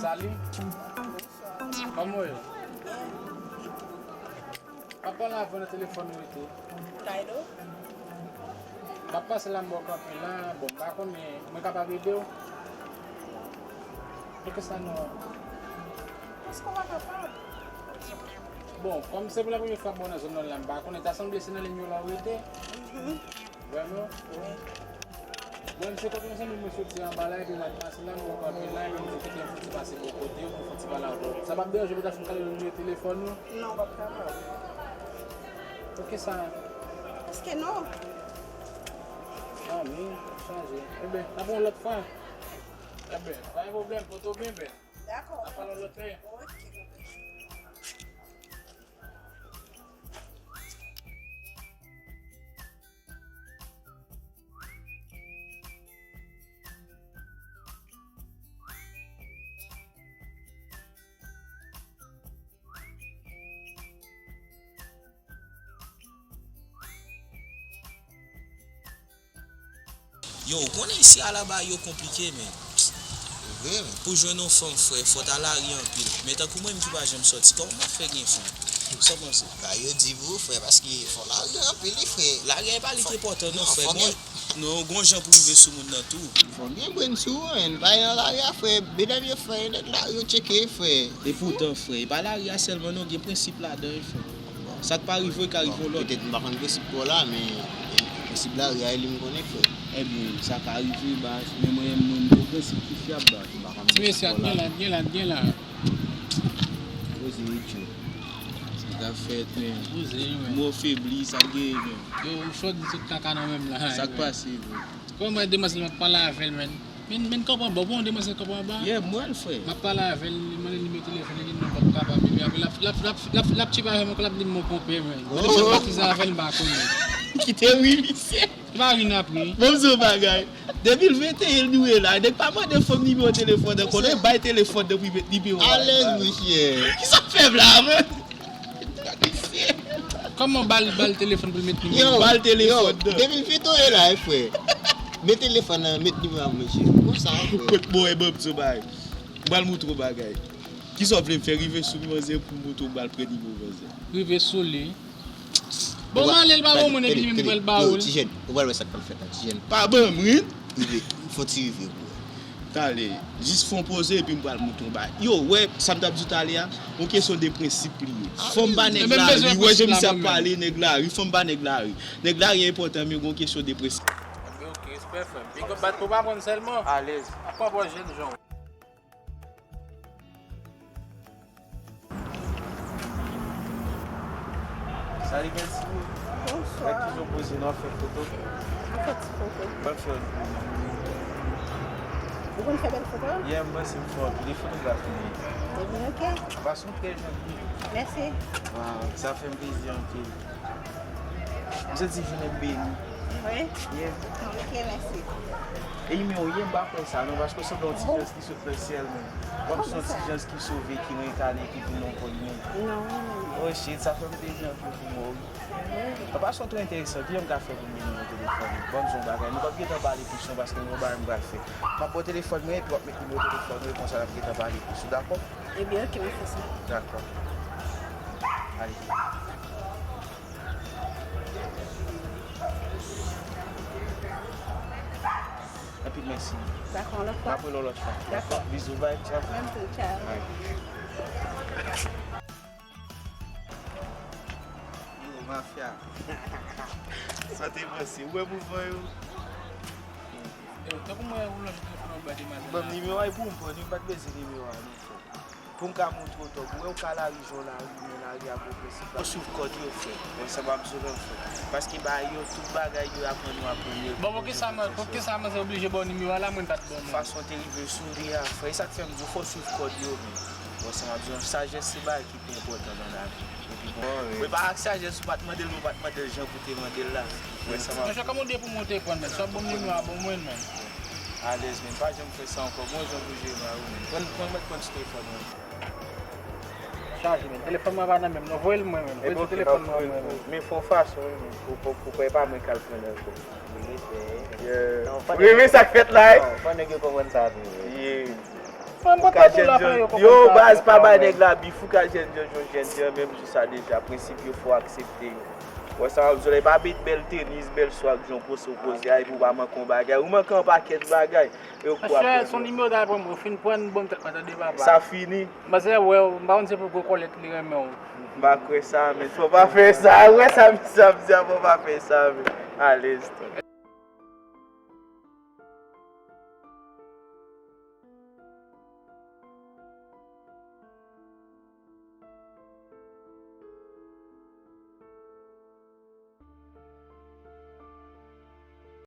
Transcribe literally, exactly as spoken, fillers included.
Salut. Kòman w ye? M ap pale avè w nan telefòn ou rete. Kaydo? M ap pase la, m wè w kanpe la. Bon, m pa konnen, mwen kapab ede w? Poukisa non? Paske w pa kapab. Bon, kòm se pou la premye fwa m nan zòn nan la, m pa konnen, ta sanble se nan liy yo la w rete. Mhm. Vrèman? Wi. Bon, se kote yon zanmi mwen soti anba la, epi m ap pase la, m wè w kanpe la, epi m di kite m fouti pase bò kote w pou fouti pale avè w. Sa p ap deranje w pou ta fin kale nimewo telefòn ou? Non, w p ap kapab. Poukisa? Paske non. Ah, wi, chanje. Enben, n ap wè yon lòt fwa. Enben, pa gen pwoblèm, pote w byen bèl. Dakò. N ap pale yon lòt lè. Ok, ok. Yo, ou konnen isi a laba yo konplike, men. Vre, men. Pou jwenn yon fanm, frè, fò w ta lari anpil. Men tankou mwen menm ki pa janm sòti, kòman m ap fè gen fanm? Sa w panse? Ba, yo di pou ou, frè, paske fò lari anpil, wi, frè. Lari a pa li ki enpòtan, non, frè. Gon, non, gon jan pou rive sou moun nan tou. Fò gen brenn sou ou, men. Pa nan lari a, frè. Medam yo, frè, yo nèt lari yo tcheke, frè. Epoutan, frè, e pa lari a sèlman, non, gen prensip ladan, wi, frè. Sa k pa rive w, ka rive yon lòt. Petèt m pa konn prensip pa w la, men prensip lari a, e li m konnen, frè. Ebyen, sa ka rive, baz. Men mwen menm, mwen gen prensip ki fyab, baz. M pa konn prensip pa w la. Ti mesye, gen la, gen la, gen la. Poze, Icho. Sa k ap fèt, men? Poze, men. Mwen febli, sa k genyen, men? Yo, ou sot di tout kaka nan menm la. Sa k pase, bro? Kòman demwazèl m ap pale avè l, men? Men, men kòb anba, bon, demwazèl kòb anba. Yeah, m wè l, frè. M ap pale avè l, li mande nimewo telefòn li, li di non, l p ap kapab. Epi apre, l ap, l ap, l ap, l ap, l ap tchipa avè m ankò, l ap di m bon konpè, men. Mwen te janm batize avè l, m pa konnen. Kite ri, misye. Se pa ri n ap ri. Bon, m di w yon bagay. De mil venteyen nou ye la, nèg pa mande fanm nimewo telefòn ankò, nèg bay telefòn nan pou l met nimewo a. Alèz, mesye. Kisa k fè m la, men? Kòman ba l, ba l telefòn pou l met nimewo? Yo, ba l telefòn nan. Yo, de mil venteyen la, wi, frè. Met telefòn nan, met nimewo a, mesye. Konsa, frè. Kot mwen, ban m di w bagay. M pral montre w bagay. Kisa w vle m fè, rive sou manzè pou m montre w m pral pran nimewo manzè? Rive sou li. Bon, m ale, l pa ban mwen, epi li menm li pral ba ou l. Yo, ti jèn, ou pral wè sa k pral fèt la, ti jèn. Pa ban m, wi. Rive, fò ti rive, bro. Talè, jis fè yon poze epi m pral montre w yon bagay. Yo, wè, sa m t ap di w talè a, yon kesyon de prensip li ye. Fanm pa nèg lari, wè jan misye ap pale, nèg lari, fanm pa nèg lari. Nèg lari enpòtan, men gon kesyon de prensip. Ebyen, ok, respè, frè m. Big up, bat pou pa konn sèlman. Alèz. Ap pran bò jèn jan. Salut, bèl ti. Bonsoir. Mwen toujou poze, nou ap fè foto. Nou fè ti foto. Mwen fè yon pou nou. Ou konn fè bèl foto? Yeah, m panse m fè anpil. E fotograf mwen ye. Ebyen, ok. Paske w trè janti. Mèsi. Waw, sa fè m plezi anpil. M santi jounen m beni. Wi? Yeah. Ok, mèsi. E nimewo w ye, m pa kwè sa non, paske w sanble yon ti jans ki sot nan syèl menm. Kòm se yon ti jans ki sove, ki renkane, ki vin yon kò imen. Non, non. Oh shit, sa fè m plezi anpil pou mwen, wi. Wi. An pasan, w trè enteresan. Kijan m ka fè pou m gen nimewo telefòn ou? Ban m di w yon bagay. Nou p ap gentan pale plis non, paske m gen yon bagay m pral fè. M ap ba w telefòn mwen, epi w ap met nimewo telefòn ou, e konsa n ap gentan pale plis, ou dakò? Ebyen, ok, m ap fè sa. Dakò. Ale. Anpil mèsi. Dakò, yon lòt fwa. M ap rele w lòt fwa. Dakò. Bizou, bye, tchao. Menm tou, tchao. Bye. Yo, mafya. Sa te panse, ou wè mouvman yo? Yo, tankou mwen, ou lòt telefòn an ba demwazèl la. Ban m nimewo a, e pou m pran, m pa t bezwen nimewo a, non, frè. Pou m ka montre w, tankou, ou wè, ou ka lari jan w lari, men lari a gon prensip la. Fò w swiv kòd yo, frè. Wè sa m ap di w la, frè. Paske bagay yo, tout bagay yo aprann nou aprann yo. Bon, poukisa mwen, poukisa mwen se oblije ba w nimewo a la, mwen pa t ba w, non? Fason te rive sou li a, frè. E sa k fè m di w, fò w swiv kòd yo, men. Wè sa m ap di w, sajès se bagay ki pi enpòtan nan lavi. Epi bon, mwen pa ak sajès ou pa t mande l, mwen pa t mande l jan pou te mande l la. Wè sa m ap di w. Monchè, kòman w de pou mwen te pran, men? Sa bon nimewo a, bon mwen, men. Alèz, men pa janm fè sa ankò. Bon jan pou jere mari w, men. Pran, pran, mèt pran ti telefòn mwen. Chaje, men. Telefòn mwen pa nan men m, non. Voye l mwen, men. Voye ti telefòn mwen, mwen, men. Men fè w fason, wi, men. Pou, pou, pou, pou e pa mwen k al pran l ankò. Yeah. Wi, men sa k fèt la, wi. Non, fò nèg yo konprann sa tou, wi. Yeah. Mwen, mwen, mwen, tou la, fò yo konprann sa. Yo, baz, pa bay nèg la bif, ou ka jèn jan, jèn jan, menm jou sa deja, prensip yo fò aksepte yo. Wè sa w ap di la, pa met bèl tenis, bèl swag, jan w poze, w poze a, epi w pa manke yon bagay. Ou manke yon pakèt bagay. E w kwè ap pran. Monchè, se yon nimewo w t al pran, mwen fin pran, bon, tèt mwen, tande, papa. Sa fini. Manzè wè w, m pa konn se pou gwo kòlèt li renmen w. M pa kwè sa, men fò pa fè sa. Wè sa misye ap di a, fò pa fè sa, men. Alèz.